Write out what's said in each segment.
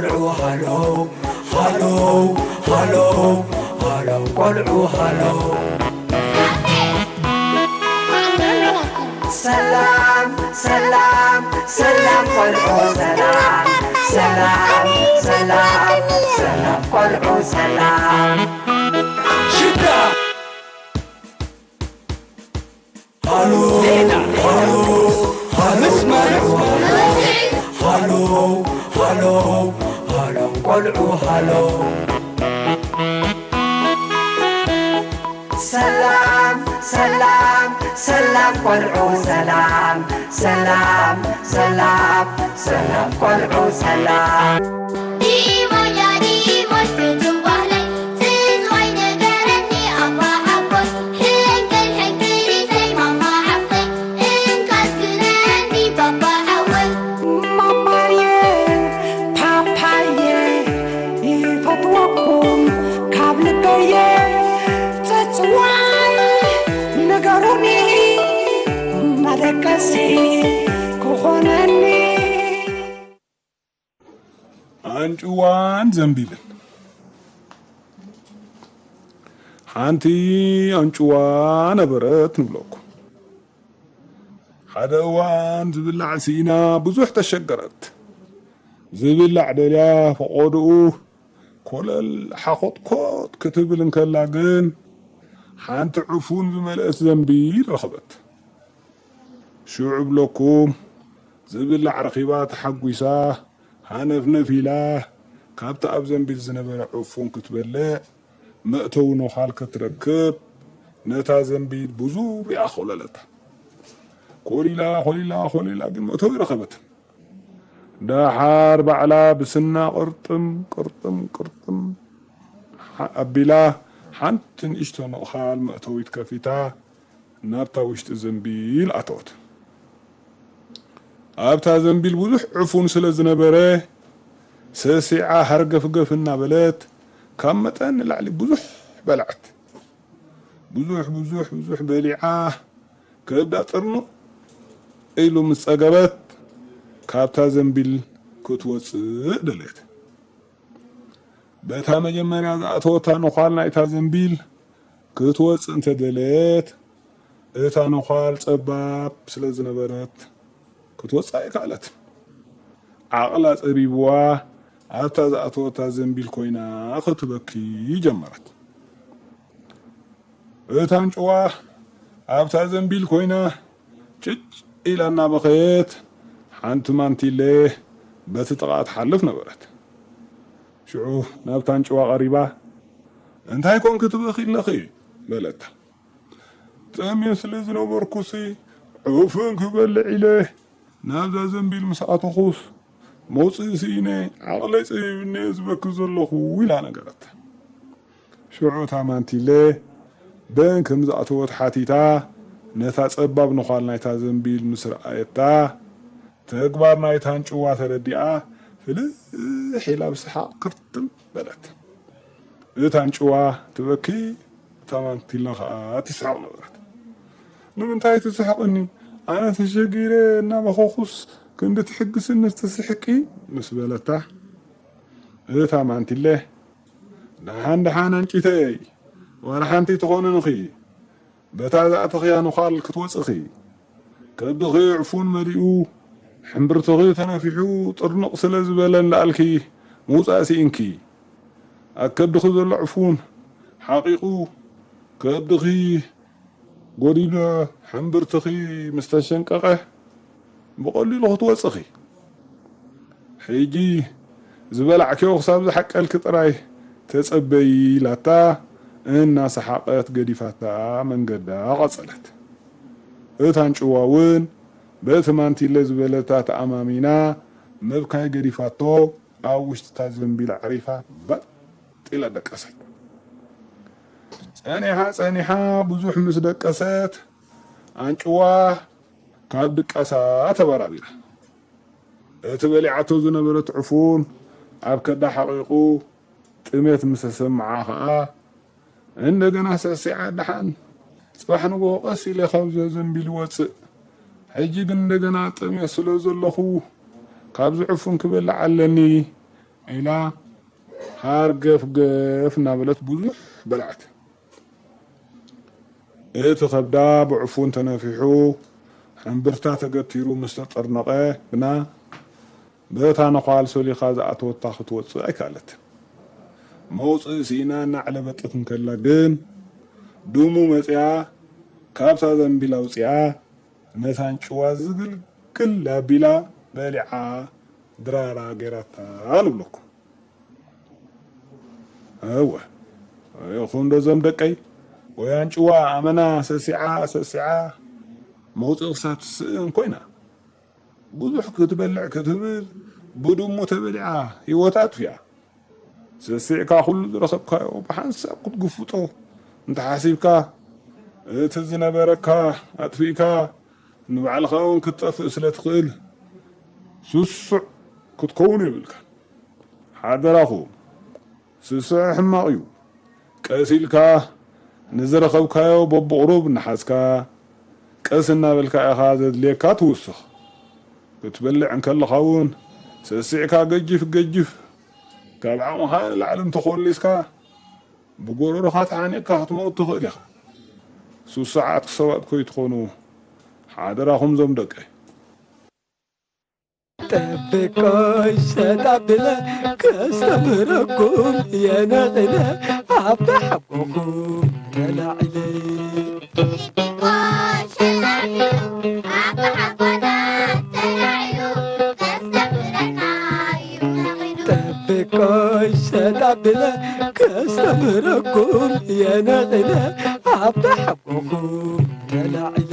ቆልዑ ሃሎ፣ ሃሎ፣ ሃሎ፣ ሃሎ፣ ቆልዑ ሃሎ። ሰላም፣ ሰላም፣ ሰላም፣ ቆልዑ ሰላም። ሰላም፣ ሰላም፣ ሰላም፣ ቆልዑ ሰላም። ሽዳ። ሃሎ፣ ሃሎ፣ ሃሎ፣ ሃሎ፣ ሃሎ፣ ሃሎ፣ ቆልዑ ሃሎ። ሰላም፣ ሰላም፣ ሰላም፣ ቆልዑ ሰላም። ሰላም፣ ሰላም፣ ሰላም፣ ቆልዑ ሰላም። ዲሞያ፣ ዲሞሽ፣ ፍቱው ባህለይ፣ ትዝዋይ ንገረኒ ኣባ ሓጎስ፣ ሕንቅል ሕንቅሊተይ ማማ ሓፍተይ፣ እንካስ ግነኒ ባባ ሓወይ። ማማየ፣ ፓፓየ፣ ይፈትወኩም ካብ ልበየ፣ ጽጽዋይ ንገሩኒ መደቀሲ ክኾነኒ። ኣንጭዋን ዘንቢልን። ሓንቲ ኣንጭዋ ነበረት ንብለኩም። ሓደ እዋን ዝብላዕ ስኢና ብዙሕ ተሸገረት። ዝብላዕ ደልያ ፈቖድኡ ኮለል ሓኾጥኮጥ ክትብል እንከላ ግን ሓንቲ ዕፉን ዝመልአት ዘንቢል ረኸበት። ሽዑ እብለኩም ዝብላዕ ረኺባ ተሓጒሳ ሃነፍነፍ ኢላ ካብቲ ኣብ ዘንቢል ዝነበረ ዕፉን ክትበልዕ መእተዊ ነዃል ክትረክብ ነታ ዘንቢል ብዙርያ ኮለለታ። ኮሊላ፣ ኮሊላ፣ ኮሊላ ግን መእተዊ ረኸበትን። ደሓር ባዕላ ብስና ቅርጥም፣ ቅርጥም፣ ቅርጥም ሓ-፣ ኣቢላ ሓንቲ ንእሽቶ ነዃል መእተዊት ከፊታ ናብታ ውሽጢ ዘንቢል ኣተወት። ኣብታ ዘንቢል ብዙሕ ዕፉን ስለ ዝነበረ ሰሲዓ ሃርገፍገፍ እናበለት ካብ መጠን ንላዕሊ ብዙሕ በላዐት። ብዙሕ፣ ብዙሕ፣ ብዙሕ በሊዓ ከብዳ ጥርኑቕ ኢሉ ምስ ጸገበት ካብታ ዘንቢል ክትወጽእ ደለየት። በታ መጀመርያ ዝኣተወታ ነዃል ናይታ ዘንቢል ክትወጽእ እንተደለየት፣ እታ ነዃል ጸባብ ስለ ዝነበረት ክትወጽእ ኣይከኣለትን። ዓቕላ ጸቢብዋ ኣብታ ዝኣተወታ ዘንቢል ኮይና ክትበኪ ጀመረት። እታ ኣንጭዋ ኣብታ ዘንቢል ኮይና ጭጭ ኢላ እናበኸየት፣ ሓንቲ ማንቲለ በቲ ጥቓኣ ትሓልፍ ነበረት። ሽዑ ናብታ ኣንጭዋ ቀሪባ፣ "እንታይ ኮንኪ ትበኺ ኣለኺ?" በለታ። "ጠምየ ስለ ዝነበርኩሲ ዕፉን ክበልዕ ኢለ ናብዛ ዘንቢል ምስ ኣተኹስ መውጽኢ ስኢነ ዓቕለይ ጸቢብኒ እየ ዝበኪ ዘለኹ" ኢላ ነገረታ። ሽዑ እታ ማንቲለ በን ከም ዝኣተወት ሓቲታ፣ ነታ ጸባብ ነዃል ናይታ ዘንቢል ምስ ረኣየታ፣ ተግባር ናይታ ኣንጭዋ ተረዲኣ፣ ፍልሕ ኢላ ብሰሓቕ ክርትም በለት። እታ ኣንጭዋ ትበኪ፣ እታ ማንቲለ ኸኣ ትስሕቕ ነበረት። "ንምንታይ ትስሕቕኒ? ኣነ ተሸጊረ እናበኸኹስ ክንዲ ትሕግስኒ ትስሕቂ?" ምስ በለታ፣ እታ ማንቲለ፣ "ደሓን ደሓን ኣንጭተይ፣ ዋላ ሓንቲ ትኾንንኺ፣ በታ ዝኣተኽያ ነዃል ክትወጽኺ፣ ከብድኺ ዕፉን መሊኡ፣ ሕምብርትኺ ተነፊሑ፣ ጥርኑቕ ስለ ዝበለ ንላዕልኪ ምውጻእ ስኢንኪ። ኣብ ከብድኺ ዘሎ ዕፉን ሓቒቑ፣ ከብድኺ ጎዲሉ፣ ሕምብርትኺ ምስ ተሸንቀቐ፣ ብቐሊሉ ክትወጽኺ። ሕጂ ዝበላዕክዮ ክሳብ ዝሓቀልኪ ጥራይ ተጸበዪ" ኢላታ እናሰሓቐት ገዲፋታ መንገዳ ቀጸለት። እታ ኣንጭዋ እውን በቲ ማንቲለ ዝበለታ ተኣማሚና ምብካይ ገዲፋቶ ኣብ ውሽጢ እታ ዘንቢል ኣዕሪፋ በጥ ኢላ ደቀሰት። ጸኒሓ ጸኒሓ ብዙሕ ምስ ደቀሰት ኣንጭዋ ካብ ድቃሳ ተበራቢራ። እቲ በሊዓቶ ዝነበረት ዕፉን ኣብ ከዳ ሓቒቑ ጥሜት ምስ ተሰምዓ ኸኣ እንደገና ሰሲዓ፣ "ደሓን ጽባሕ ንግሆ ቀስ ኢለ ካብዚ ዘንቢል ይወጽእ። ሕጂ ግን እንደገና ጠምየ ስለ ዘለኹ ካብዚ ዕፉን ክበልዕ ኣለኒ" ኢላ ሃርገፍ ገፍ እናበለት ብዙሕ በልዓት። እቲ ከብዳ ብዕፉን ተነፊሑ፣ ሕምብርታ ተገቲሩ ምስ ተጠርነቐ ግና፣ በታ ነዃል ሰሊኻ ዝኣተወታ ክትወጽእ ኣይከኣለትን። መውጽኢ ስኢና እናዕለበጠት እንከላ ግን፣ ድሙ መጺኣ፣ ካብታ ዘንቢል ኣውጺኣ፣ ነታ ኣንጭዋ ዝግልግል ኣቢላ በሊዓ ድራራ ገይራታ ንብለኩም። እወ፣ ርኢኹም ዶ እዞም ደቀይ? ወይ ኣንጭዋ ኣመና ሰሲዓ፣ ሰሲዓ መውጽኢ ክሳብ ትስእን ኮይና። ብዙሕ ክትበልዕ ክትብል ብድሙ ተበሊዓ ህይወታ ኣጥፊኣ። ሰሲዕካ ኩሉ ዝረኸብካዮ ብሓንሳብ ክትግፍጦ እንተሓሲብካ፣ እቲ ዝነበረካ ኣጥፊእካ ንባዕልኻ እውን ክትጠፍእ ስለ ትኽእል፣ ስሱዕ ክትከውን የብልካን። ሓደራኹም፣ ስስዐ ሕማቕ እዩ። ቀስ ኢልካ ንዝረኸብካዮ በብቑሩብ እናሓዝካ፣ ቀስ እናበልካ ኢኻ ዘድልየካ ትውስኽ። ክትበልዕ እንከለኻ እውን ሰሲዕካ ገጅፍ ገጅፍ፣ ካብ ዓቕምኻ ንላዕሊ እንተኾሊስካ፣ ብጎረሮኻ ተሓኒቕካ ክትመውት ትኽእል ኢኻ። ሱሱዓት ሰባት ከይትኾኑ ሓደራኹም ዞም ደቀይ። ጠብቆይ ሸጣ ብለ ከስተምረኩም የነቕለ ኣብ ሓጎኹም ተላዕለ። ጠብቆይ ሸጣ ብለ ከስተምረኩም የነቕለ ኣብ ሓጎኹም ተላዕለ።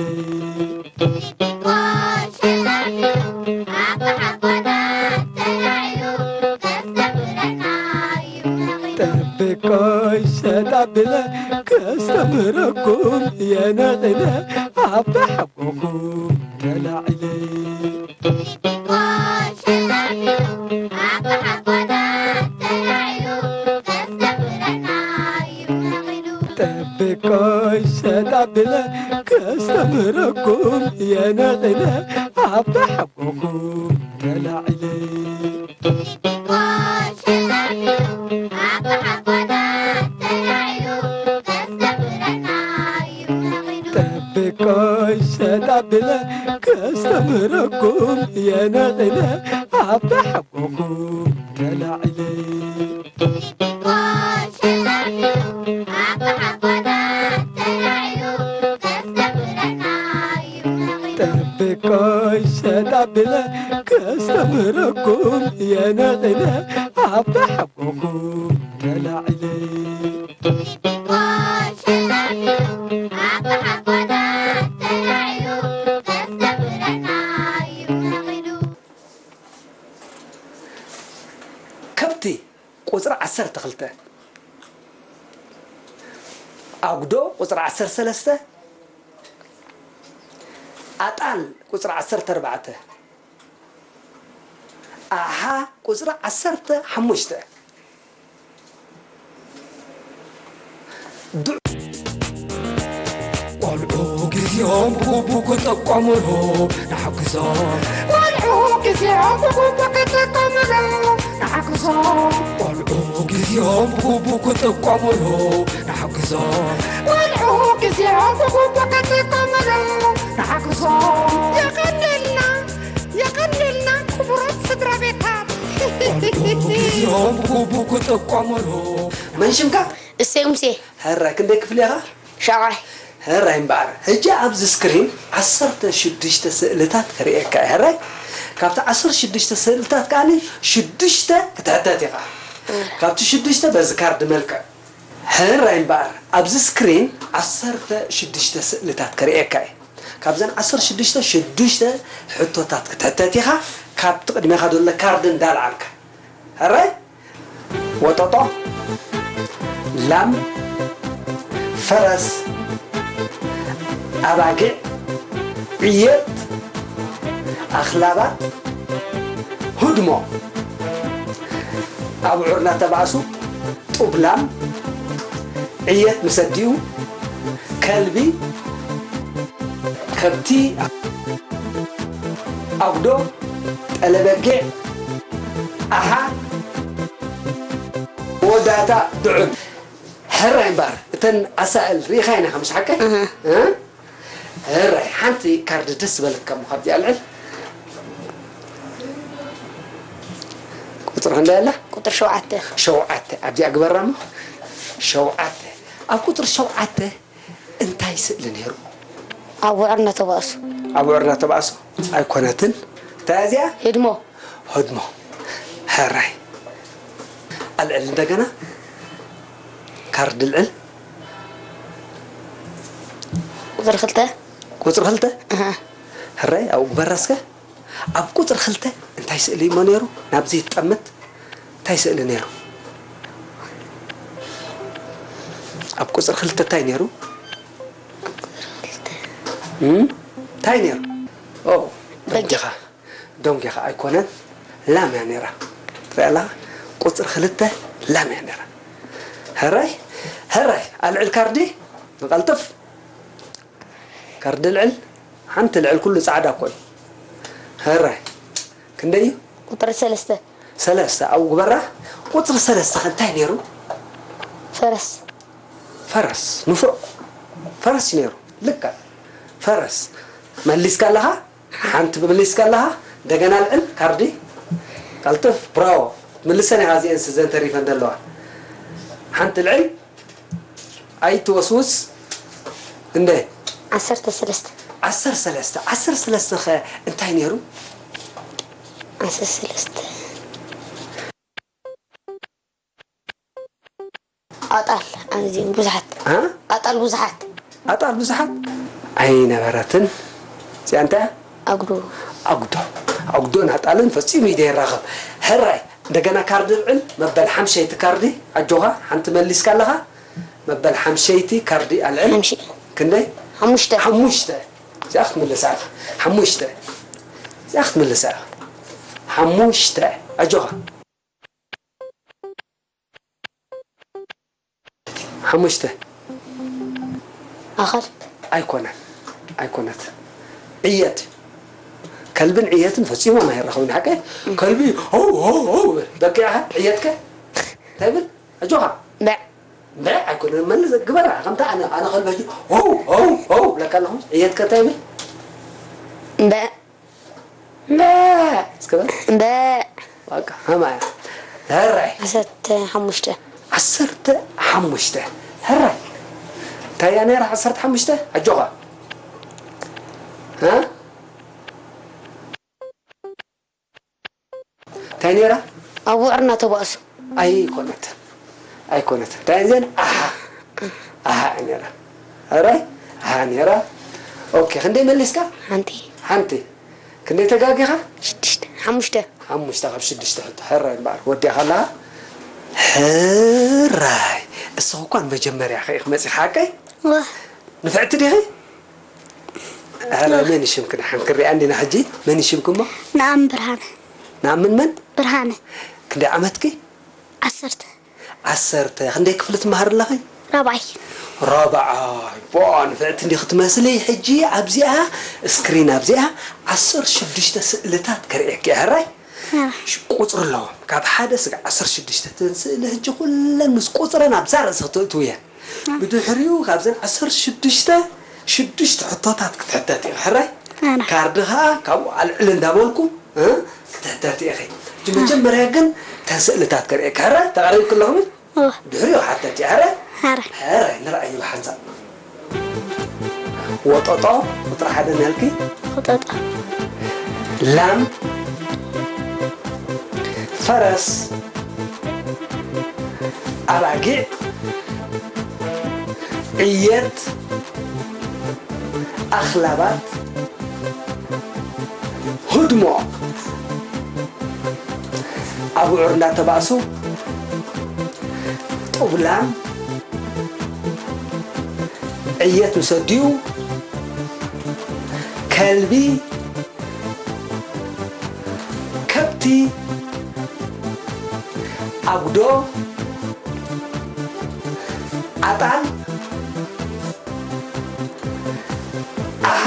ጠብቆይ ሸጣ ብለ ከስተምረኩም የነቕለ ኣብ ሓጎኹም ተላዕለ። ጠብቆይ ሸጣ ብለ ከስተምረኩም የነቕለ ኣብ ሓጎኹም ተላዕለ። ጠብቆይ ሸጣ ብለ ከስተምረኩም የነቕለ ኣብ ሓጎኹም ተላዕለ። ጠብቆይ ሸጣ ብለ ከስተምረኩም የነቕለ ኣብ ሓጎኹም ተላዕለ። ከብቲ ቁጽሪ ዓሰርተ ክልተ፣ ኣጉዶ ቁጽሪ ዓሰርተ ሰለስተ፣ ኣጣል ቁጽሪ ዓሰርተ ኣርባዕተ፣ ኣሓ ቁጽሪ ዓሰርተ ሓሙሽተ። ዱ- ቆልዑ ግዜኦም ብግቡእ ክጥቀሙሉ ንሓግዞም። ቆልዑ ግዜኦም ብግቡእ ክጥቀሙሉ ንሓግዞም። ቆልዑ ግዜኦም ብግቡእ ክጥቀሙሉ ንሓግዞም። ቆልዑ ግዜኦም ብግቡእ ክጥቀሙሉ ንሓግዞም። የቐንየልና፣ የቐንየልና ክቡራት ስድራ ቤታት። ቆልዑ ግዜኦም ብግቡእ ክጥቀሙሉ። መን ሽምካ? እሰይ ሙሴ። ሕራይ ክንደይ ክፍሊ ኢኻ? ሻውዓይ። ሕራይ እምበኣር፣ ሕጂ ኣብዚ ስክሪን ዓሰርተ ሽዱሽተ ስእልታት ከርእየካ እየ። ሕራይ፣ ካብቲ ዓሰርተ ሽዱሽተ ስእልታት ከኣኒ ሽዱሽተ ክትሕተት ኢኻ። እ። ካብቲ ሽዱሽተ በዚ ካርድ መልክዕ። ሕራይ እምበኣር፣ ኣብዚ ስክሪን ዓሰርተ ሽዱሽተ ስእልታት ከርእየካ እየ። ካብዘን ዓሰርተ ሽዱሽተ፣ ሽዱሽተ ሕቶታት ክትሕተት ኢኻ፣ ካብቲ ቅድሜኻ ዘሎ ካርድ እንዳልዓልካ። ሕራይ? ወጠጦ፣ ላም፣ ፈረስ፣ ኣባጊዕ፣ ዕየት፣ ኣኽላባት፣ ህድሞ። ኣብዑር እናተባእሱ፣ ጡብ ላም፣ ዕየት ምስ ኣዲኡ፣ ከልቢ፣ ከብቲ፣ ኣጉዶ፣ ጠለበጊዕ፣ ኣሓ፣ ዳታ ድዑል። ሕራይ እምበኣር፣ እተን ኣሳእል ርኢኻየን ኢኻ፣ ምሽ ሓቀይ? እህ። እ? ሕራይ፣ ሓንቲ ካርድ ደስ ዝበለትካ እሞ ካብዚኣ ኣልዕል። ቁጽሪ ክንደይ ኣላ? ቁጽሪ ሸውዓተ። ሸውዓተ። ኣብዚኣ ግበራ እሞ። ሸውዓተ። ኣብ ቁጽሪ ሸውዓተ እንታይ ስእሊ ነይሩ? ኣቡዑር እናተባእሱ። ኣቡዑር እናተባእሱ? ኣይኮነትን። እንታይ እያ እዚኣ? ህድሞ። ህድሞ። ሕራይ። ኣልዕል እንደገና። ካርድ ልዕል። ቁጽሪ ክልተ። ቁጽሪ ክልተ? ኣሃ። ሕራይ፣ ኣብኡ ግበራ እስከ። ኣብ ቁጽሪ ክልተ እንታይ ስእሊ እሞ ነይሩ? ናብዚ ትጠምት እንታይ ስእሊ ነይሩ? ኣብ ቁጽሪ ክልተ እንታይ ነይሩ? እም? እንታይ ነይሩ? ኦ፣ በጊዕ። ደንጊኻ። ደንጊኻ ኣይኮነን። ላም እያ ነይራ። ትሪኣ ኣለኻ? ቁጽሪ ክልተ ላም እያ ነይራ። ሕራይ፣ ሕራይ፣ ኣልዕል ካርዲ፣ ንቐልጥፍ። ካርዲ ልዕል፣ ሓንቲ ልዕል፣ ኩሉ ጻዕዳ እኮ እዩ። ሕራይ፣ ክንደይ እዩ? ቁጽሪ ሰለስተ። ሰለስተ፣ ኣብኡ ግበራ። ቁጽሪ ሰለስተ ከ እንታይ ነይሩ? ፈረስ። ፈረስ፣ ንፉዕ። ፈረስ እዩ ነይሩ። ልክዕ። ፈረስ። መሊስካ ኣለኻ? ሓንቲ መሊስካ ኣለኻ? እንደገና ልዕል፣ ካርዲ። ቀልጥፍ፣ ብራቮ። ምልሰን ኢኻ እዚኤን ስዘን ተሪፈን ዘለዋ። ሓንቲ ልዕል፣ ኣይትወስውስ። እንደ? ዓሰርተ ሰለስተ። ዓሰርተ ሰለስተ። ዓሰርተ ሰለስተ ከ እንታይ ነይሩ? ዓሰርተ ሰለስተ። ኣጣል ኣዝዮም ብዙሓት። አ? ኣጣል ብዙሓት። ኣጣል ብዙሓት? ኣይነበረትን። እዚኣ እንታይ እያ? ኣጉዶ። ኣጉዶ። ኣጉዶን ኣጣልን ፈጺሙ ኢደ ይራኸብ። ሕራይ፣ እንደገና ካርዲ ልዕል፣ መበል ሓምሸይቲ ካርዲ፣ ኣጆኻ፣ ሓንቲ መሊስካ ኣለኻ። መበል ሓምሸይቲ ካርዲ ኣልዕል። ሓምሺ። ክንደይ? ሓሙሽተ። ሓሙሽተ። እዚኣ ክትምልሳ ኢኻ። ሓሙሽተ። እዚኣ ክትምልሳ ኢኻ። ሓሙሽተ። ኣጆኻ። ሓሙሽተ። ኣኸል። ኣይኮነን። ኣይኮነት። ዕየት። ከልብን ዕየትን ፈጺሞም ኣይራኸቡን፣ ሓቀይ? ከልቢ፣ ሆው፣ ሆው፣ ሆው፣ በጊዕኻ፣ ዕየትከ? እንታይ ይብል? ኣጆኻ። በዕ። በዕ ኣይኮነን፣ መልስ ግበራ። ከምታ ኣነ፣ ኣነ ከልቢ ሕጂ፣ ሆው፣ ሆው፣ ሆው፣ ብለካ ኣለኹ። ዕየትከ እንታይ ይብል? በዕ። በዕ እስከ በል። በዕ። በቃ፣ ከማያ። ሕራይ። ዓሰርተ ሓሙሽተ። ዓሰርተ ሓሙሽተ። ሕራይ። እንታይ እያ ነይራ ዓሰርተ ሓሙሽተ? ኣጆኻ። እ? እንታይ ነይራ? ኣቡዑር እናተባእሱ። ኣይኮነትን። ኣይኮነትን። እንታይ እየን? ኣሃ። ኣሃ እያ ነይራ። ሕራይ? ኣሃ ነይራ። ኦኬ፣ ክንደይ መሊስካ? ሓንቲ። ሓንቲ። ክንደይ ተጋጊኻ? ሽዱሽተ። ሓሙሽተ። ሓሙሽተ ካብ ሽዱሽተ ሕቶ። ሕራይ እምበኣር። ወዲእኻ ኣለኻ? ሕራይ። እስኺ እኳ ንመጀመርያኺ ኢኺ መጺኺ፣ ሓቀይ? እወ። ንፍዕቲ ዲኺ? ኣረ፣ መን እዩ ሽምኪ? ንሓን ክሪኣ እንዲና ሕጂ። መን እዩ ሽምኪ እሞ? ንኣምን ብርሃነ። ንኣምን መን? ብርሃነ። ክንደይ ዓመትኪ? ዓሰርተ። ዓሰርተ። ክንደይ ክፍሊ ትመሃሪ ኣለኺ? ራብዓይ። ራብዓይ። ቧ፣ ንፍዕቲ እንዲኺ ትመስሊ። ሕጂ ኣብዚኣ ስክሪን ኣብዚኣ ዓሰርተ ሽዱሽተ ስእልታት ከርእየኪ እየ፣ ሕራይ? ሕራይ። ሽ-፣ ቁጽሪ ኣለዎም። ካብ ሓደ ስጋዕ ዓሰርተ ሽዱሽተ። እተን ስእሊ ሕጂ ኩለን ምስ ቁጽረን ኣብዛ ርእሲ ክተእትውየን። ብድሕሪኡ ካብዘን ዓሰርተ ሽዱሽተ፣ ሽዱሽተ ሕቶታት ክትሕተት ኢኺ፣ ሕራይ? ኣነ። ካርዲ ኸኣ ካብኡ ኣልዕል እንዳበልኩ፣ እ፣ ክትሕተት ኢኺ። ሕጂ መጀመርያ ግን እተን ስእልታት ከርእየኪ፣ ሕራይ? ተቓሪብኪ ኣለኹ? እወ። ድሕሪኡ ክሓተት እየ፣ ሕራይ? ሕራይ። ሕራይ፣ ንርኣዩ ብሓንሳብ። ወጠጦ ቁጽሪ ሓደ እናልኪ። ወጠጦ። ላም። ፈረስ። ኣባጊዕ። ዕየት። ኣኽላባት። ህድሞ። ኣቡዑር እንዳተባእሱ። ጡብ ላም። ዕየት ምስ ኣዲኡ፣ ከልቢ፣ ከብቲ፣ ኣጉዶ፣ ኣጣል፣ ኣሃ፣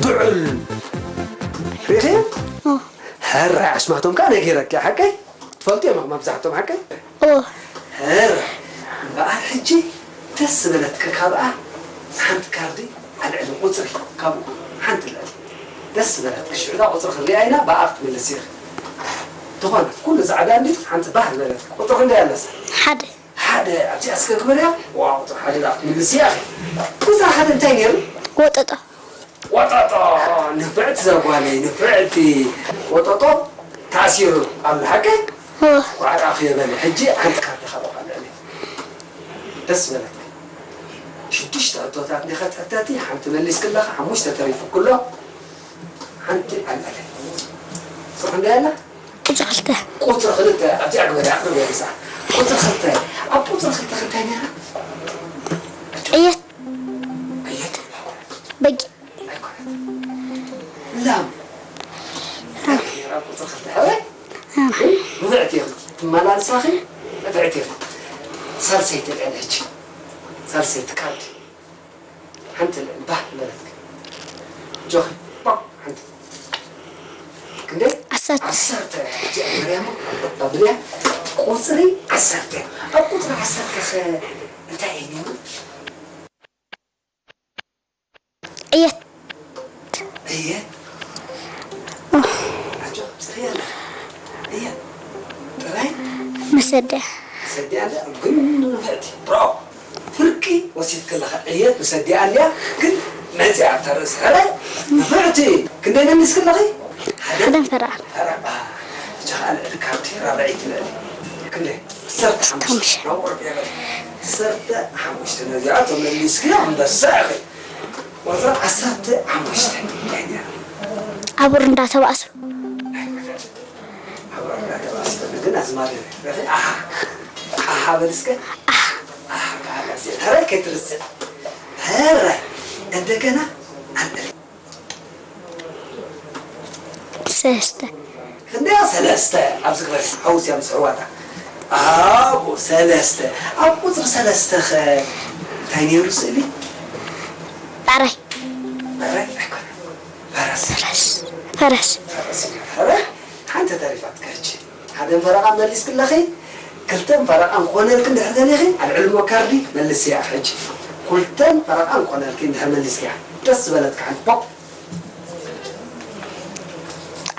ድዑል። ሪኢኺ? ኦ። ሕራይ ኣስማቶም ከኣ ነጊረኪ፣ ሓቀይ? ፈልጡ እዮም መብዛሕቶም ሓቀይ። ኦ ኧረ እምበኣር ሕጂ ደስ ዝበለትኪ ካብኣ ሓንቲ ካርዲ ኣልዕሊ፣ ቁፅሪ ካብኡ ሓንቲ ልዕሊ። ደስ ዝበለትኪ ሽዑ እታ ቁፅሪ ክንሪኣ ኢና፣ ብኣ ክትምልሲ ኢኺ። ዝኾነት ኩሉ ፃዕዳ እንዲ ሓንቲ ባህ ዝበለትኪ ቁፅሪ ክንደይ ኣለሳ? ሓደ ሓደ ኣብዚኣ እስከ ግበርያ። ዋ ቁፅሪ ሓደ ዳ ክትምልሲ ኢኺ። ቁፅሪ ሓደ እንታይ ነይሩ? ወጠጦ ወጠጦ። ንፍዕቲ ዘጓለይ ንፍዕቲ ወጠጦ ተኣሲሩ ኣሎ ሓቀይ። ኦ ዋዕጣ ክየበለ ሕጂ ሓንቲ ካርዲ ካብ ኣልዕሊ። ደስ በለትኪ። ሽዱሽተ ሕቶታት እንዲኻ ትሕተቲ፣ ሓንቲ መሊስኪ ኣለኻ፣ ሓሙሽተ ተሪፉኪ ኣሎ። ሓንቲ ኣልዕሊ። ቁፅሪ ክንደይ ኣላ? ቁፅሪ ክልተ ቁፅሪ ክልተ ኣብዚኣ ግበሪ፣ ኣቕርቢ፣ ኣቕርቢ። ቁፅሪ ክልተ፣ ኣብ ቁፅሪ ክልተ እንታይ ነይራ? ዕየት ኣየት በጊዕ ኣይኮነት። ላም ነይራ ቁፅሪ ክልተ። ሕራይ ንፍዕቲ ኢኺ፣ ትመላልሳኺ ንፍዕቲ ኢኺ። ሳልሰይቲ ልዕሊ ሕጂ፣ ሳልሰይቲ ካርዲ ሓንቲ ልዕሊ ባህ በለትኪ። ጆኺ ፖ ሓንቲ ክንደይ? ዓሰርተ ዓሰርተ። እዚኣ ማርያም ኣብልያ ቁፅሪ ዓሰርተ። ኣብ ቁፅሪ ዓሰርተ ኸ እንታይ እዩ ነይሩ? ዕየት እየ ኣጆ ጽሕያ እየ ጥራይ መሰደ ሰዲያ ኣለ ግን ንፍዕቲ ብሮ ፍርቂ ወሲድ ከለኻ ዕየት ንሰዲያ ኣልያ ግን መዚ ኣብታ ርእሲ ሕራይ ንፍዕቲ ክንደይ መሊስ ከለኺ ሓደ ሓደን ፈረቓ ፈረቓ እጃ ልዕሊ ካብቲ ራብዐይቲ ልዕሊ ክንደይ ዓሰርተ ሓሙሽተ ናብ ቁርብ የበል ዓሰርተ ሓሙሽተ ነዚኣ ተመሊስኪ ኣንበሳ ኢኺ። ቁፅሪ ዓሰርተ ሓሙሽተ እንታይ ነይራ? ኣቡር እንዳተባእሱ ኣይኮነን። ኣብ ዕዳጋ ባስፈል ግን ኣዝማሪ ረኺ ኣሓ ኣሓ በል እስከ ኣሓ በሃል ኣዜ ተራይ ከይትርስዕ ተራይ እንደገና ኣልዕል ሰለስተ ክንደያ ሰለስተ ኣብዚ ግበር ሓውስያ ምስ ኣሕዋታ ኣብኡ ሰለስተ ኣብ ቁፅሪ ሰለስተ ኸ እንታይ ነይሩ ስእሊ ጣራይ በራይ ኣይኮነ ፈረስ ፈረስ ፈረስ እዩ ፈረስ ሓንቲ ተሪፋት ከች ሓደን ፈረቓን መሊስክለኺ ክልተን ፈረቓን ክኾነልክ እንድሕር ደሊኺ ኣብ ዕልሞ ካርዲ መልስያ ሕጂ ኩልተን ፈረቓን ክኾነልኪ እንድሕር መሊስክያ ደስ ዝበለትካ ሓንቲ ፖፕ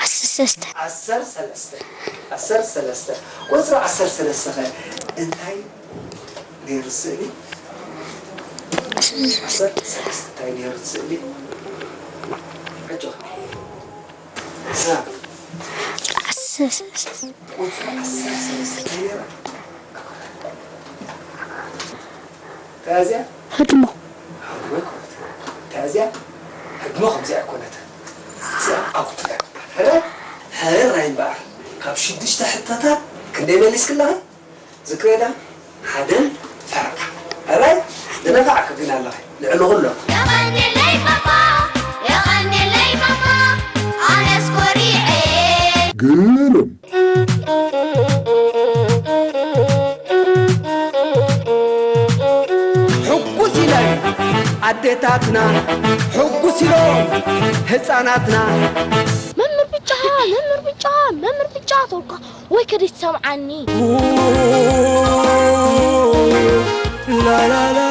ዓሰርተ ሰለስተ ዓሰርተ ሰለስተ ዓሰርተ ሰለስተ ቁፅሪ ዓሰርተ ሰለስተ ኸ እንታይ ነይሩ ስእሊ ዓሰርተ ሰለስተ እንታይ ነይሩ ስእሊ ሕጆ ዓሰርተ ሰለስተ ቁፅሪ ዓሰርተ ሰለስተ እንታይ ነይራ ታዚያ ህድሞ ታዚያ ህድሞ ከምዚኣ ኣይኮነት እዚኣ ኣቁፅሪ ሕረ ሕራይ እምበኣር ካብ ሽዱሽተ ሕቶታት ክንደይ መሊስክለኻ ዝክሬዳ ሓደን ፈረቓ ሕራይ ዝነፋዕክ ግን ኣለኸ ልዕሊ ኩሎ የቐንየለይ ባባ የቐንየለይ ባባ ኣነስ ኮሪዐ ግርም ሕጉስ ኢለን ኣዴታትና ሕጉስ ኢሎም ህፃናትና መምህር ብጫ መምህር ብጫ መምህር ብጫ ተልካ ወይ ከደይ ትሰምዓኒ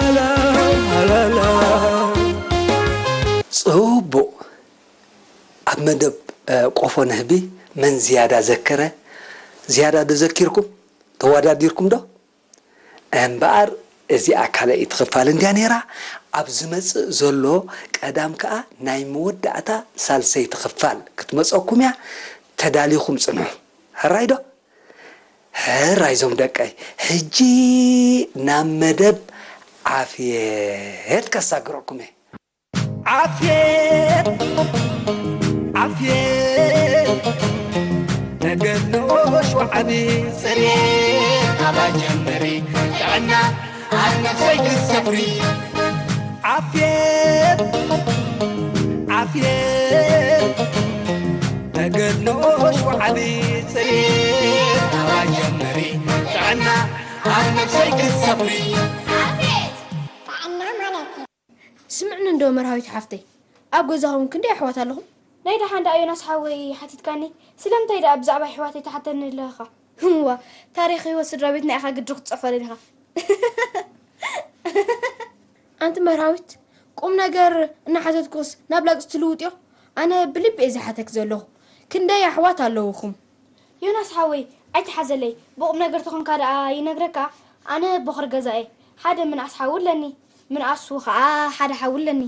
ላላላላላላ ጽቡቕ ኣብ መደብ እ፣ ቆፎ ነህቢ መን ዝያዳ ዘከረ ዝያዳ ዶ ዘኪርኩም ተወዳዲርኩም ዶ እምበኣር እዚኣ ካልኣይቲ ክፋል እንድያ ነይራ ኣብ ዝመጽእ ዘሎ ቀዳም ከኣ ናይ መወዳእታ ሳልሰይቲ ክፋል ክትመጸኩም እያ ተዳሊኹም ጽንሑ ሕራይ ዶ ሕራይ ዞም ደቀይ ሕጂ ናብ መደብ ዓፍየት ከሳግረኩም እየ ዓፍየት ዓፍየት ተገድኖ ሸውዓቢ ጽሬት ኣባ ጀምሪ ጥዕና ኣብ ነፍሰይ ክሰፍሪ ዓፍየት ዓፍየት ተገድኖ ሸውዓቢ ጽሬት ኣባ ጀምሪ ጥዕና ኣብ ነፍሰይ ክሰፍሪ ስምዕኒ እንዶ መርሃዊት ሓፍተይ፣ ኣብ ገዛኹም ክንደይ ኣሕዋት ኣለኹም? ናይ ደሓን ደኣ ዮናስ ሓወይ ሓቲትካኒ፣ ስለምንታይ ደኣ ብዛዕባ ኣሕዋተይ ትሓተኒ ኣለኻ? እዋ፣ ታሪኽ ህይወት ስድራ ቤትና ኢኻ ግድሪ ክትጽሕፎ ደሊኻ። ኣንቲ መርሃዊት፣ ቁም ነገር እናሓተትኩስ ናብ ላግጺ ትልውጥዮ? ኣነ ብልቢ እየ ዝሓተክ ዘለኹ። ክንደይ ኣሕዋት ኣለውኹም? ዮናስ ሓወይ፣ ኣይትሓዘለይ። ብቁም ነገር ተኾንካ ደኣ ይነግረካ። ኣነ ቦኽሪ ገዛ እየ። ሓደ ምንኣስ ሓው ኣለኒ። ምንኣሱ ኸኣ ሓደ ሓው ኣለኒ።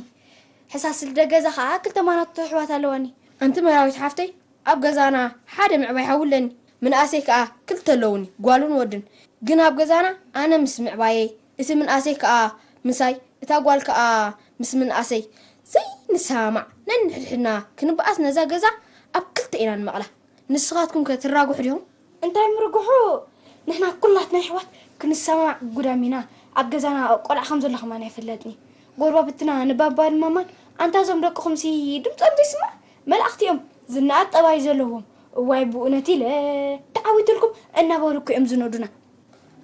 ሕሳስ ልደ ገዛ ኸኣ ክልተ ማናቱ ኣሕዋት ኣለዋኒ። ኣንቲ መርሃዊት ሓፍተይ፣ ኣብ ገዛና ሓደ ምዕባይ ሓው ኣለኒ። ምንኣሰይ ከኣ ክልተ ኣለውኒ፣ ጓልን ወድን። ግን ኣብ ገዛና ኣነ ምስ ምዕባየይ፣ እቲ ምንኣሰይ ከኣ ምሳይ፣ እታ ጓል ከኣ ምስ ምንኣሰይ ዘይንሰማማዕ፣ ነንሕድሕድና ክንበኣስ ነዛ ገዛ ኣብ ክልተ ኢና ንመቕላ። ንስኻትኩም ከ ትራጉሑ ዲኹም? እንታይ ምርጉሑ? ንሕና ኩላትና ኣሕዋት ክንሰማማዕ ግዱዳት ኢና። ኣብ ገዛና ቆልዓ ከም ዘሎ ከማን ኣይፍለጥን እዩ። ጎረባብትና ንባባን ማማን፣ ኣንታ እዞም ደቅኹምሲ ድምጾም ዘይስማዕ መላእኽቲ እዮም፣ ዝነኣድ ጠባይ ዘለዎም። እዋይ ብእውነት ኢለ ተዓዊተልኩም እናበሉ እኮ እዮም ዝነዱና።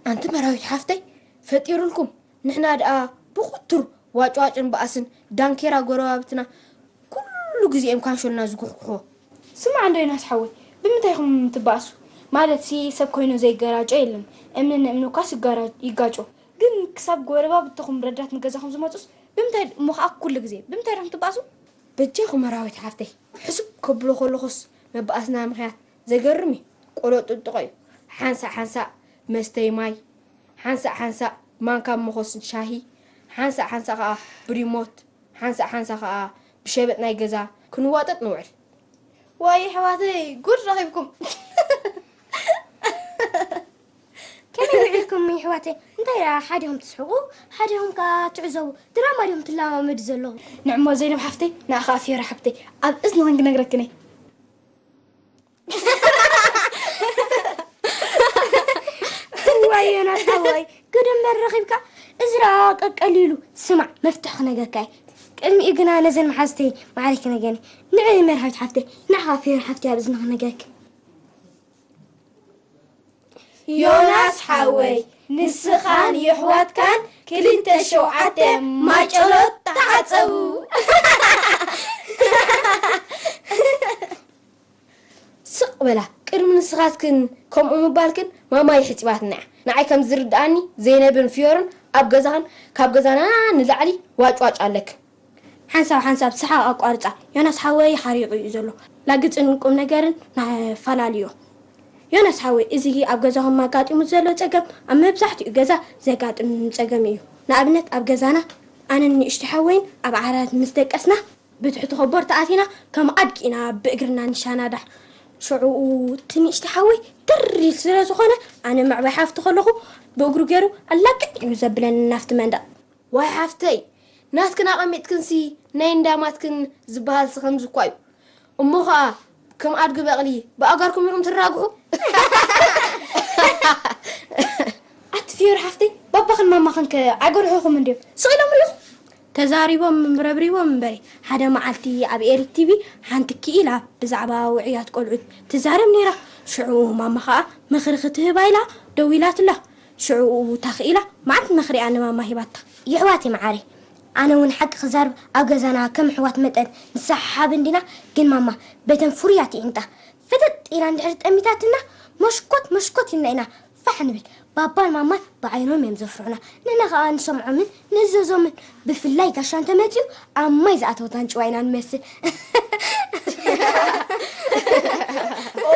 ኣንቲ መርሃዊት ሓፍተይ፣ ፈጢሩልኩም። ንሕና ደኣ ብኩቱር ዋጭዋጭን ባእስን ዳንኬራ ጎረባብትና ኩሉ ግዜ እዮም ካንሾልና ዝጉሕጉሕዎ። ስማዕ እንዶ ዮናስ ሓወይ፣ ብምንታይ ኢኹም ትባእሱ? ማለትሲ ሰብ ኮይኑ ዘይገራጮ የለን። እምኒ ንእምኒ እኳስ ይጋራ-፣ ይጋጮ። ግን ክሳብ ጎረባብትኹም ረዳት ንገዛኹም ዝመጹስ ብምንታይ እሞ ኸኣ ኩሉ ግዜ ብምንታይ ዲኹም ትባእሱ? በጃኹም መርሃዊት ሓፍተይ፣ ሕስብ ከብሎ ከለኹስ መባእስና ምኽንያት ዘገርም እዩ። ቆሎ ጥጥቖ እዩ። ሓንሳእ ሓንሳእ መስተይ ማይ፣ ሓንሳእ ሓንሳእ ማንካ መኾስ ሻሂ፣ ሓንሳእ ሓንሳእ ኸኣ ብሪሞት፣ ሓንሳእ ሓንሳእ ኸኣ ብሸበጥ ናይ ገዛ ክንዋጠጥ ንውዕል። ዋይ ኣሕዋተይ፣ ጉድ ረኺብኩም። ከመይ ውዒልኩም የሕዋተይ? እንታይ ደኣ ሓዲኹም ትስሕቁ፣ ሓዲኹም ከኣ ትዕዘቡ? ድራማ ዲኹም ትለማመዱ ዘለኹም? ንዕሞ ዘይነብ ሓፍተይ፣ ንዓ ኸኣ ፊዮሪ ሓፍተይ፣ ኣብ እዝንኽን ክነግረክን እየ። እዋይ ዮናስ ሓወይ፣ ግድምበር ረኺብካ። እዚ ደኣ ቀቀሊሉ። ስማዕ፣ መፍትሒ ክነገርካ እየ። ቅድሚኡ ግና ነዘን መሓዝተይ ማዕረ ክነገኒ። ንዒ መርሃዊት ሓፍተይ፣ ንዓኻ ፊዮሪ ሓፍተይ ኣብ እዝንኽን ክነግረኪ። ዮናስ ሓወይ፣ ንስኻን የሕዋትካን ክልተ ሸውዓተ ማጨሎት ተዓጸቡ። ስቕ በላ፣ ቅድሚ ንስኻትክን ከምኡ ምባልክን ማማ ይሕጺባትና እያ። ንዓይ ከም ዝርድኣኒ ዘይነብን ፍዮርን ኣብ ገዛኽን ካብ ገዛና ንላዕሊ ዋጭዋጭ ኣለክን። ሓንሳብ ሓንሳብ ሰሓቕ ኣቋርጻ። ዮናስ ሓወይ ሓሪቑ እዩ ዘሎ። ላግጽን ቁም ነገርን ናፈላልዮ። ዮናስ ሓወይ፣ እዚ ኣብ ገዛኹም ኣጋጢሙ ዘሎ ጸገም ኣብ መብዛሕትኡ ገዛ ዘጋጥም ጸገም እዩ። ንኣብነት ኣብ ገዛና ኣነን ንእሽቶ ሓወይን ኣብ ዓራት ምስ ደቀስና ብትሕቲ ኮቦርታ ኣቲና ከም ኣድጊ ኢና ብእግርና ንሻናዳሕ። ሽዑ እቲ ንእሽቶ ሓወይ ትር ኢሉ ስለ ዝኾነ ኣነ መዕባይ ሓፍቲ ከለኹ ብእግሩ ገይሩ ኣላግዕ እዩ ዘብለኒ ናብቲ መንደቕ። ዋይ ሓፍተይ፣ ናትክን ኣቐሚጥክንሲ ናይ እንዳማትክን ዝበሃልሲ ከምዚ እኳ እዩ። እሞ ኸኣ ከም ኣድጊ በቕሊ ብኣጋርኩም ኢኹም ትራግሑ። ኣቲ ፊዮሪ ሓፍተይ፣ ባባኽን ማማኽን ከ ኣይጎድሑኹምን ድዮም? ስቕ ኢሎም ርኢኹም? ተዛሪቦም ረብሪቦም እምበሪ፣ ሓደ መዓልቲ ኣብ ኤሪ ቲቪ ሓንቲ ክኢላ ብዛዕባ ውዑያት ቆልዑት ትዛረብ ነይራ። ሽዑ ማማ ኸኣ ምኽሪ ክትህባ ኢላ ደዊላትላ። ሽዑ እታ ክኢላ መዓት ምኽሪ እያ ንማማ ሂባታ። የሕዋተይ መዓረይ፣ ኣነ እውን ሓቂ ክዛረብ ኣብ ገዛና ከም ኣሕዋት መጠን ንሰሓሓብ እንዲና፣ ግን ማማ በተን ፍሩያት የዒንታ ፍጥጥ ኢላ እንድሕር ጠሚታትና መሽኮት መሽኮት ኢልና ኢና ፋሕ ንብል። ባባን ማማን ብዓይኖም እዮም ዘፍርሑና፣ ንሕና ኸኣ ንሰምዖምን ንእዘዞምን። ብፍላይ ጋሻ እንተመጺኡ ኣብ ማይ ዝኣተወት ኣንጭዋ ኢና ንመስል። ኦ፣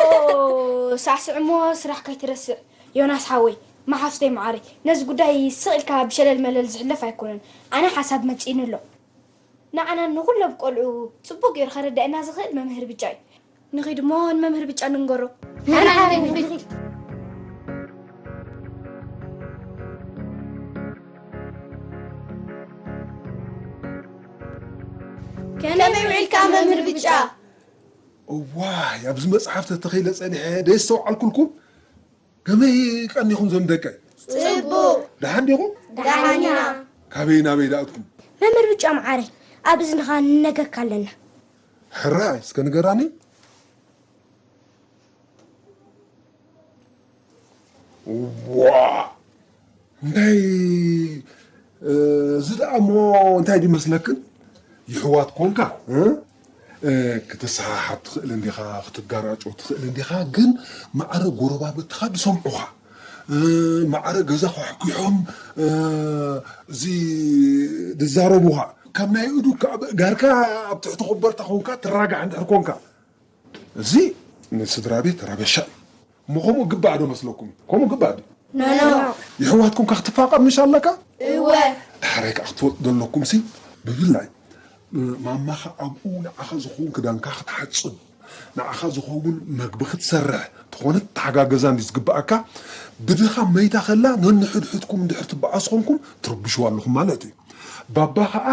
ሳዕስዕ እሞ ስራሕ ከይትረስዕ። ዮናስ ሓወይ፣ መሓፍስተይ መዓረይ፣ ነዚ ጉዳይ ስቕ ኢልካ ብሸለል መለል ዝሕለፍ ኣይኮነን። ኣነ ሓሳብ መጺእኒ ኣሎ። ንዓናን ንኹሎም ቆልዑ ጽቡቕ ገይሩ ከረድኣና ዝኽእል መምህር ብጫ እዩ። ንኺድ እሞ ንመምህር ብጫ ንንገሮ። ንዓና ንኺድ። ከመይ ውዒልካ መምህር ብጫ? እዋይ፣ ኣብዚ መጽሓፍ ተተኺለ ጸኒሐ ደየስተውዓልኩልኩም። ከመይ ቀኒኹም ዞም ደቀይ? ጽቡቕ። ደሓን ዲኹም? ደሓን ኢና። ካበይ ናበይ ደኣ ኣትኩም? መምህር ብጫ መዓረይ፣ ኣብ እዝንኻ ንነገርካ ኣለና። ሕራይ፣ እስከ ንገራኒ። ዋ! እንታይ፣ እ፣ እዚ ደኣ እሞ እንታይ ድዩ መስለክን? ይሕዋት ኮንካ፣ እ? እ፣ ክትሰሓሓብ ትኽእል እንዲኻ፣ ክትጋራጮ ትኽእል እንዲኻ፣ ግን ማዕረ ጎረባብትኻ ዝሰምዑኻ፣ እ፣ ማዕረ ገዛ ኳሕኲሖም፣ እ፣ እዚ ዝዛረቡኻ፣ ካብ ናይ እዱ ካብ ጋርካ ኣብ ትሕቲ ኮበርታ ኮንካ ትራጋዕ እንድሕር ኮንካ፣ እዚ ንስድራ ቤት ረበሻ እዩ። እሞ ከምኡ ግባእ ዶ መስለኩም? ከምኡ ግባእ ድዩ? ኖ፣ ኖ። የሕዋትኩም ከ ክትፋቐር ምሽ ኣለካ? እወ። ዳሕራይ ከኣ ክትፈልጡ ዘለኩም ሲ፣ ብፍላይ ማማኻ ኣብኡ ንዓኻ ዝኸውን ክዳንካ ክትሓጽብ፣ ንዓኻ ዝኸውን መግቢ ክትሰርሕ፣ ተኾነ ተሓጋገዛ እንዲ ዝግብኣካ፣ ብድኻ መይታ ከላ ነንሕድሕድኩም እንድሕር ትበኣሱ ኾንኩም ትርብሽዋ ኣለኹም ማለት እዩ። ባባ ኸዓ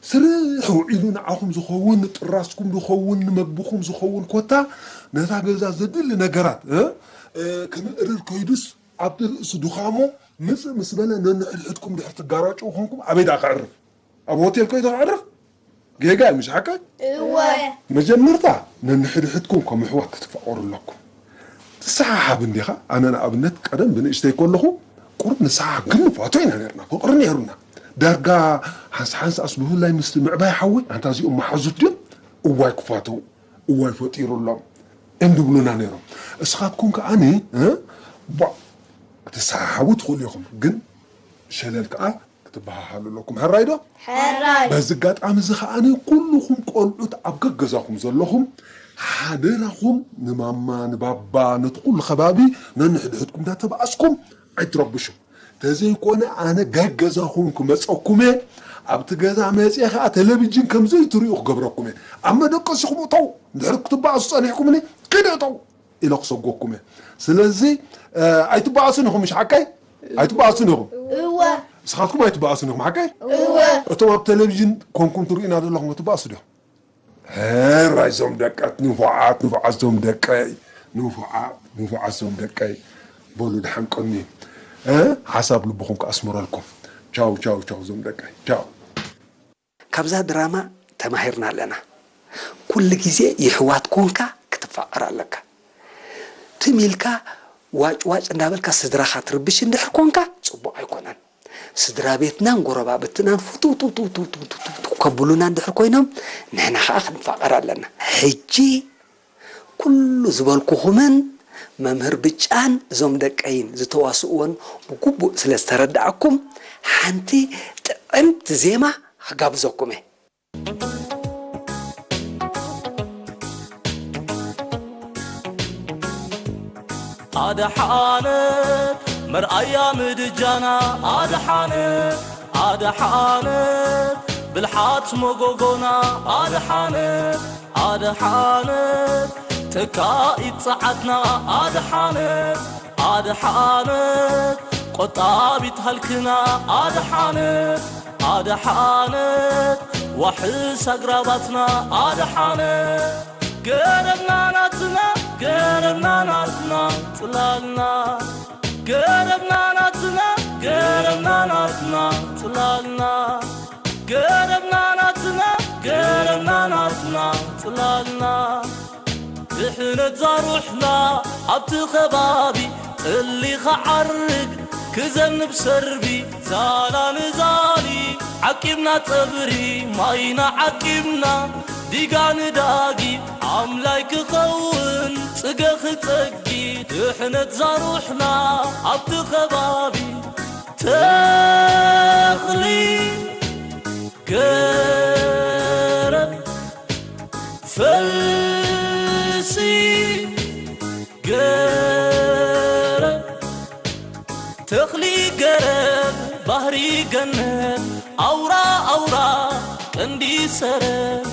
ስርሕ ውዒሉ ንዓኹም ዝኸውን፣ ንጥራስኩም ዝኸውን፣ ንመግብኹም ዝኸውን ኮታ ነታ ገዛ ዘድሊ ነገራት፣ እ፣ እ፣ ክምእርር ከይዱስ ኣብቲ ርእሱ ድኻሞ ምጽእ ምስ በለ ነንሕድሕድኩም ድሕር ትጋራጨው ኾንኩም ኣበይ ደኣ ከዕርፍ? ኣብ ሆቴል ከይዱ ከዕርፍ? ጌጋ እዩ፣ ምሽ ሓቀይ? እወ። መጀመርታ ነንሕድሕድኩም ከም ኣሕዋት ክትፋቐሩ ኣለኩም። ትሰሓሓብ እንዲኻ? ኣነ ንኣብነት ቀደም ብንእሽተይ ከለኹ ቁሩብ ንሰሓሓብ፣ ግን ንፋቶ ኢና ነርና፣ ፍቕሪ ነይሩና። ዳርጋ ሓንስ ሓንስ ኣስ ብፍላይ ምስቲ ምዕባይ ሓወይ፣ ኣንታ እዚኦም መሓዙት ድዮም? እዋይ ክፋተው፣ እዋይ ፈጢሩሎም እንድብሉና ነይሮም። እስኻትኩም ከኣኒ፣ እ፣ ቧዕ ክትሰሓሓቡ ትኽእሉ ኢኹም፣ ግን ሸለል ከኣ ክትበሃሃሉ ኣለኩም። ሕራይ ዶ? ሕራይ። በዚ ኣጋጣሚ እዚ ከኣኒ ኩልኹም ቆልዑት ኣብ ገገዛኹም ዘለኹም ሓደራኹም ንማማ፣ ንባባ፣ ነቲ ኩሉ ከባቢ ነንሕድሕድኩም እንዳተባኣስኩም ኣይትረብሹ። ተዘይኮነ ኣነ ገገዛኹም ክመጸኩም እየ። ኣብቲ ገዛ መጽየ ከኣ ቴሌቪዥን ከም ዘይትርእዩ ክገብረኩም እየ። ኣብ መደቀሲኹም እተው። እንድሕር ክትበኣሱ ጸኒሕኩምኒ፣ ኪዱ እተው ኢለ ክሰጎኩም እየ። ስለዚ፣ እ፣ ኣይትበኣሱን ኢኹም፣ ምሽ ሓቀይ? ኣይትበኣሱን ኢኹም። እወ። ንስኻትኩም ኣይትበኣሱን ኢኹም፣ ሓቀይ? እወ። እቶም ኣብ ቴሌቪዥን ኮንኩም ትርእዩና ዘለኹም ትበኣሱ ዲኹም? ሕራይ ዞም ደቀት፣ ንፉዓት፣ ንፉዓት ዞም ደቀይ፣ ንፉዓት፣ ንፉዓት ዞም ደቀይ። በሉ ደሓን ቀንዩ። እ፣ ሓሳብ ልብኹም ክኣስምረልኩም። ቻው፣ ቻው፣ ቻው ዞም ደቀይ። ቻው። ካብዛ ድራማ ተማሂርና ኣለና። ኩሉ ግዜ የሕዋት ኮንካ ክትፋቐር ኣለካ። ትም ኢልካ ዋጭ ዋጭ እንዳበልካ ስድራኻ ትርብሽ እንድሕር ኮንካ ጽቡቕ ኣይኮነን። ስድራ ቤትናን ጎረባብትናን ፍትውትውትውትውትው ከብሉና እንድሕር ኮይኖም ንሕና ኸኣ ክንፋቐር ኣለና። ሕጂ ኩሉ ዝበልኩኹምን መምህር ብጫን እዞም ደቀይን ዝተዋስእዎን ብግቡእ ስለ ዝተረዳእኩም፣ ሓንቲ ጥዕምቲ ዜማ ክጋብዘኩም እየ። ኣድሓነት መርኣያ ምድጃና፣ ኣድሓነት፣ ኣድሓነት ብልሓት መጎጎና፣ ኣድሓነት፣ ኣድሓነት ተካኢት ጸዓትና፣ ኣድሓነት፣ ኣድሓነት ቆጣቢት ሃልክና፣ ኣድሓነት፣ ኣድሓነት ዋሕስ ኣግራባትና፣ ኣድሓነት ገረብና ናትና፣ ገረብና ናትና ጽላልና፣ ገረብና ናትና፣ ገረብና ናትና ጽላልና፣ ገረብና ናትና፣ ገረብና ናትና ጽላልና። ድሕነት ዛሩሕና ኣብቲ ኸባቢ ጥሊ ኸዓርግ ክዘንብ ሰርቢ፣ ዛላ ንዛሊ ዓቂብና ጸብሪ፣ ማይና ዓቂብና ዲጋ ንዳጊ፣ ኣምላይ ክኸውን ጽገ ክጸጊ። ድሕነት ዛሩሕና ኣብቲ ኸባቢ ተኽሊ ገረብ ፈልሲ ገረብ ተኽሊ ገረብ ባህሪ ገነት ኣውራ ኣውራ ቀንዲ ሰረብ።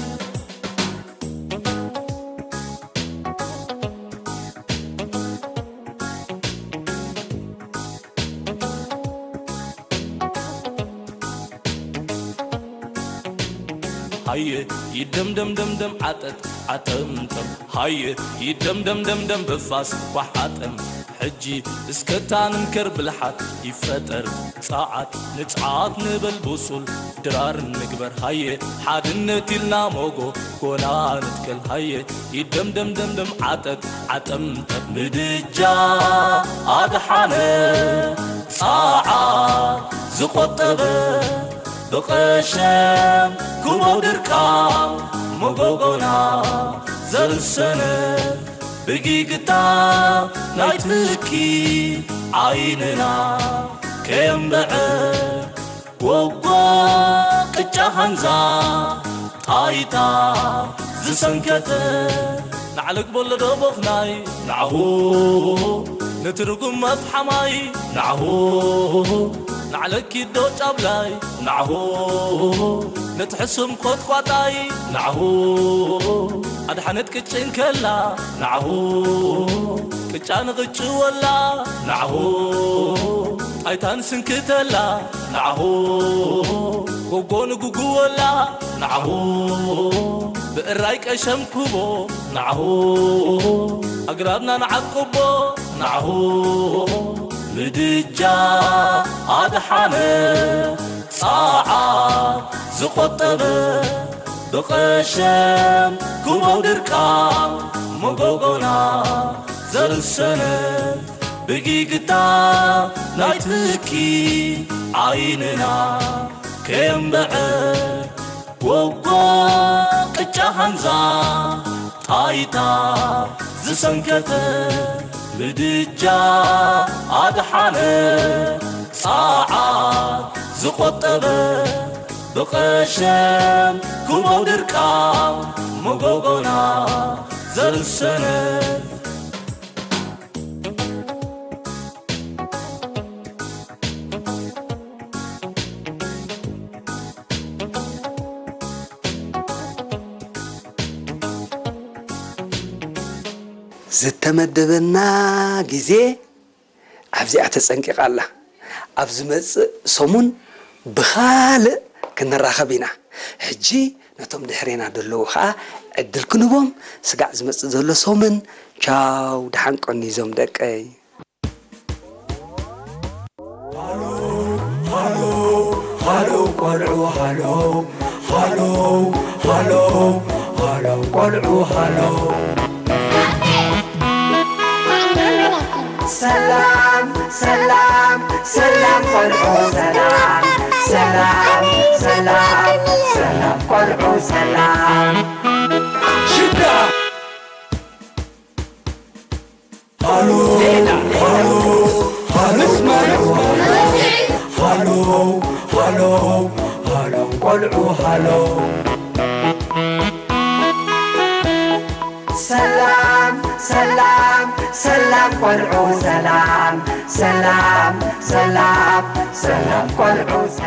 ሃየ ይደምደም ደምደም ዓጠጥ ዓጠምጠም፣ ሃየ ይደምደም ደምደም ብፋስ ኳሕ ዓጠም። ሕጂ እስከታ ንምከር ብልሓት ይፈጠር ጸዓት፣ ንጽዓት ንበል ብሱል ድራር ንግበር። ሃየ ሓድነት ኢልና ሞጎ ጎና ንትከል። ሃየ ይደምደም ደምደም ዓጠጥ ዓጠምጠም፣ ምድጃ ኣድሓነ ጸዓት ዝቆጠበ፣ ብቐሸም ክቦ ድርቃ መጎጎና ዘልሰነ ብጊግታ ናይ ትኪ ዓይንና ከየንበዐ ወጎ ቅጫ ሃንዛ ጣይታ ዝሰንከተ ናዕለግ በሎ ዶ ቦኽናይ ናሁ ንትርጉም መፍሓማይ ናሁ ናዕለኪ ዶ ጫብላይ ናሁ ነቲ ሕሱም ቆጥቋጣይ ናሁ ኣድሓነት ቅጭን ከላ ናሁ ቅጫ ንቕጭ ወላ ናሁ ጣይታን ስንክተላ ናሁ ጎጎ ንጉጉ ወላ ናሁ ብእራይ ቀሸም ኩቦ ናሁ ኣግራብና ንዓቅቦ ናሁ ምድጃ ኣድሓነ ጸዓት ዝቆጠበ ብቐሸም ኩቦ ድርቃ መጎጎና ዘልሰነ ብጊግታ ናይ ትኪ ዓይንና ከየንበዐ ወጎ ቅጫ ሃንዛ ጣይታ ዝሰንከተ ምድጃ ኣድሓነ ጸዓት ዝቆጠበ ብቐሸም ኩቦ ድርቃ መጎጎና ዘልሰነ ዝተመደበና ግዜ ኣብዚኣ ተጸንቂቓ ኣላ። ኣብ ዝመጽእ ሰሙን ብኻልእ ክንራኸብ ኢና። ሕጂ ነቶም ድሕሬና ዘለዉ ኸኣ ዕድል ክንህቦም። ስጋዕ ዝመጽእ ዘሎ ሰሙን ቻው፣ ደሓን ቀንዩ ዞም ደቀይ። ሃሎ ሃሎ ቆልዑ ሃሎ ሃሎ ሃሎ ሃሎ ቆልዑ ሃሎ ሰላም ሰላም ሰላም ቆልዑ ሰላም ሰላም ሰላም ሰላም ቆልዑ ሰላም ሽዳ ሃሎ ሃሎ ሃሎ ሃሎ ሃሎ ሃሎ ቆልዑ ሃሎ ሰላም ሰላም ሰላም ቆልዑ ሰላም ሰላም ሰላም ሰላም ቆልዑ